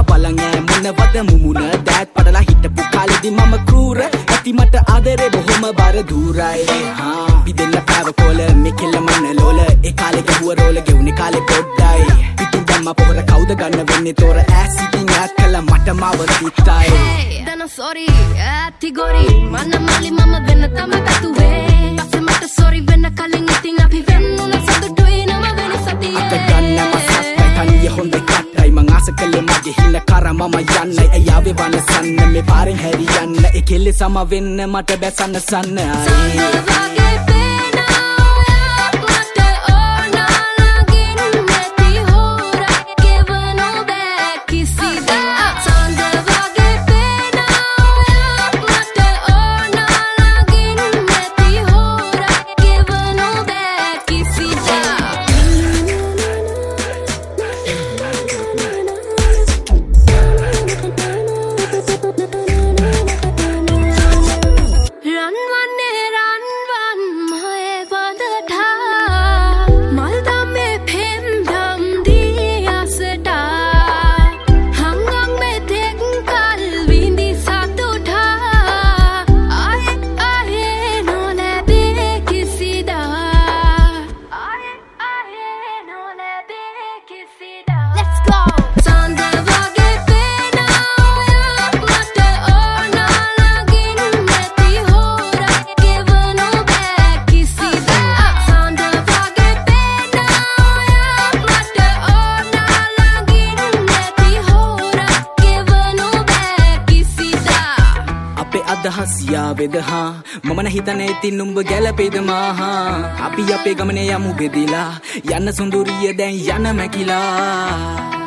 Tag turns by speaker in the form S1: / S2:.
S1: දිහා බලන් ඈ මොනවද මුමුණ දෑත් පඩලා හිටපු කාලෙදි මම ක්‍රූර ඇති මට ආදරේ බොහොම බර දූරයි. හා පිදෙන්න පෑව කොල මේ කෙල්ල මන්න ලෝල. ඒ කාලේ ගැහුව රෝල ගෙවුනේ කාලේ පොඩ්ඩයි. පිටින් දැම්ම පොහොර කවුද ගන්න වෙන්නේ තොර. ඈ සිතින් ඈත් කළා මට මාව තිත්තයි.
S2: Hey, දන sorry ඇති ගොරි මන්න මල්ලි මම වෙන තම පැතුවේ. පස්සේ මට sorry වෙන්න කලින් ඉතින් අපි වෙන් වුණ සතුටුයි නම වෙන සතියේ.
S1: අත ගන්න ම සත්තයි තනිය හොඳ කට්ටයි. මං ආස කළේ මගේ හින කර මම යන්නයි. ඇයි ආවේ වනසන්න මේ පාරෙන් හැරියන්න. ඒ කෙල්ලේ සම වෙන්න මට බැසන්න සන්න.
S2: සඳ වගේ පේනවා මට ඕන ළඟින් නැති හොරක් ගෙවනු බෑ කිසිදා. සඳ වගේ පේනවා මට ඕන ළඟින් නැති හොරක් ගෙවනු බෑ කිසිදා. රන්වන්නේ රන්වන් මයේ වදටා මල් දම්මේ පෙම් දම් දී අසටා හංගන් මෙතෙක් කල් විඳි සතුටා ආයෙ ආයෙ නොලැබේ කිසිදා. ආයෙ ආයෙ නොලැබේ කිසිදා. Let's go. සඳ වගේ පේනවා මට ඕන ළඟින් නැති හොරක් ගෙවනු බෑ කිසිදා. සඳ වගේ පේනවා මට ඕන ළඟින් නැති හොරක් ගෙවනු බෑ කිසිදා.
S1: අපේ අදහස් යාවේද හා මම න හිතන්නේ ඉතින් උඹ ගැලපෙයිද මාහා. අපි අපේ ගමනේ යමු බෙදිලා යන්න සුන්දුරිය දැන් යන මැකිලා.